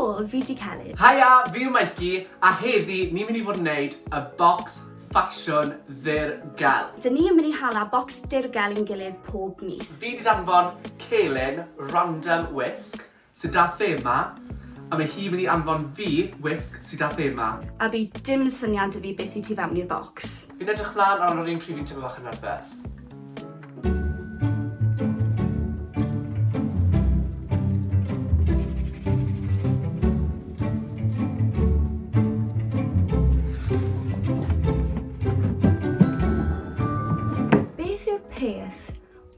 Helo, fi 'di Celyn. Haia, fi yw Mikey, a heddi ni'n mynd i fod yn neud y bocs ffasiwn ddirgel. Dyn ni yn mynd i hala bocs dirgel i'n gilydd pob mis. Fi 'di danfon Celyn random wisg sydd 'da thema, a mae hi mynd i anfon fi wisg sydd 'da thema. A bydd dim syniad 'da fi beth sy tu fewn i'r bocs. Fi'n edrych mlan ond ar yr un pryd fi'n teimlo bach yn nervous. Beth yw'r peth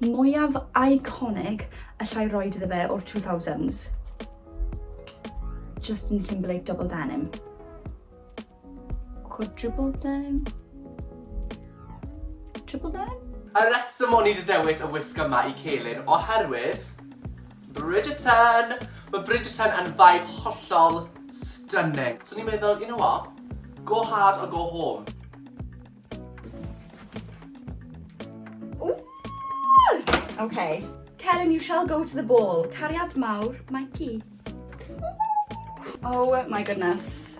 mwyaf iconic allai roid iddo fe o'r 2000s? Justin Timberlake double denim. Quadruple denim? Triple denim? Y rheswm o'n i 'di dewis y wisg yma i Celyn oherwydd Bridgerton! Mae Bridgerton yn vibe hollol stunning. So o'n i'n meddwl, you know what? Go hard or go home. Ooh! Okay. Celyn, you shall go to the ball. Cariad mawr, Mikey. Oh my goodness.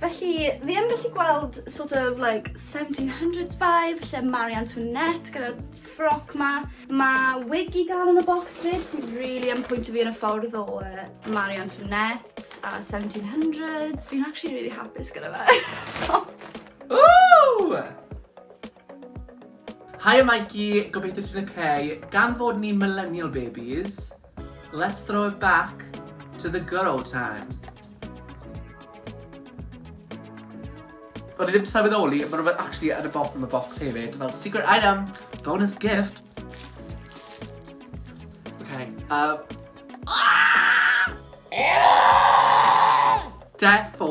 Felly, fi yn gallu gweld sort of like 1700s vibe, lle Marie Antoinette gyda'r ffroc 'ma. Ma' wig i ga'l yn y bocs 'fyd sy'n rili yn pwyntio fi yn y ffordd o yy Marie Antoinette a 1700s. Fi'n actually rili hapus gyda fe. Ww! Haia Mikey, gobeithio ti'n ok. Gan fod ni'n millennial babies, let's throw it back to the good old times. O'n i ddim sylweddoli, mae rhywbeth actually yn y bottom y box hefyd, fel secret item, bonus gift. Okay, Defo,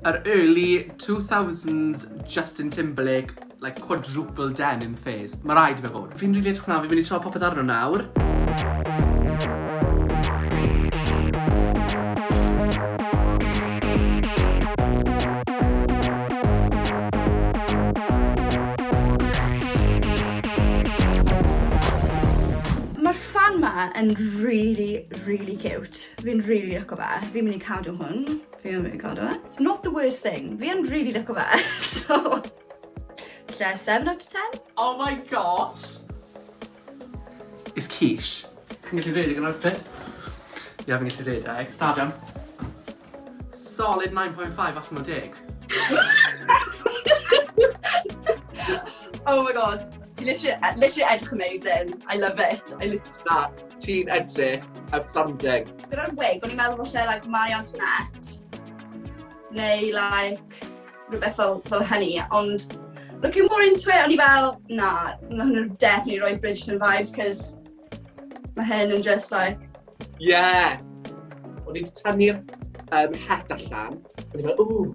Yr early 2000s Justin Timberlake like quadruple denim phase. Mae rhaid i fe fod. Fi'n rili edrych mlaen, fi'n mynd i trio popeth arno nawr. Mae'r ffan 'ma yn rili rili ciwt. Fi'n rili lico fe. Fi'n mynd i cadw hwn. Fi yn rili cadw e. It's not the worst thing. Fi yn rili lico fe. So, falle 7 out of 10? Oh my gosh! It's quiche. Chi'n gallu redeg yn outfit? Ie, fi'n gallu redeg. Stadium. Solid 9.5 allan o 10. Oh my god. Ti literally, literally edrych amazing. I love it. I literally... Na, ti'n edrych outstanding. Gyda'r wig, o'n i'n meddwl falle like Marie Antoinette neu like rhywbeth fel, fel hynny, ond looking more into it, o'n i fel, na, mae hwn yn definitely rhoi Bridgerton vibes, cos mae hyn yn just like... Yeah! O'n i wedi tynnu'r het allan, o'n i fel, ww,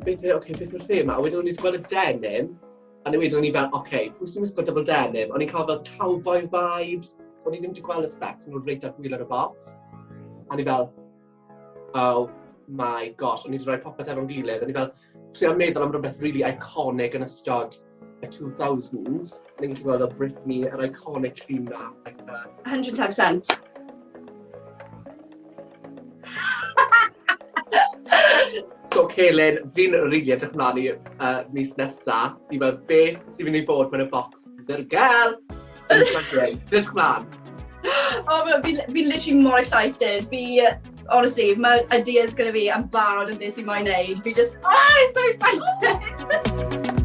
beth, okay, beth yw'r thema? A wedyn o'n i wedi gweld y denim, A wedyn o'n i fel, oce, okay, pwy sy'n wisgo double denim? O'n i'n cael fel cowboy vibes. O'n i ddim wedi gweld y specs, o'n nhw'n reit ar gwaelod y box. A o'n i fel, oh my gosh, o'n i wedi rhoi popeth efo'n gilydd. O'n i fel, trio meddwl am rhywbeth really iconic yn ystod y 2000s. O'n i'n gallu gweld o Britney, yr iconic llun na. Like the... 110%. So Celyn, fi'n rili edrych mlaen i mis nesa i weld beth sy'n mynd i bod mewn y bocs ddirgel. Yn Ti'n edrych mlaen? Oh, fi'n fi literally mor excited. Fi, honestly, mae ideas gyda fi yn barod yn beth fi moyn neud. Fi just, oh, I'm so excited!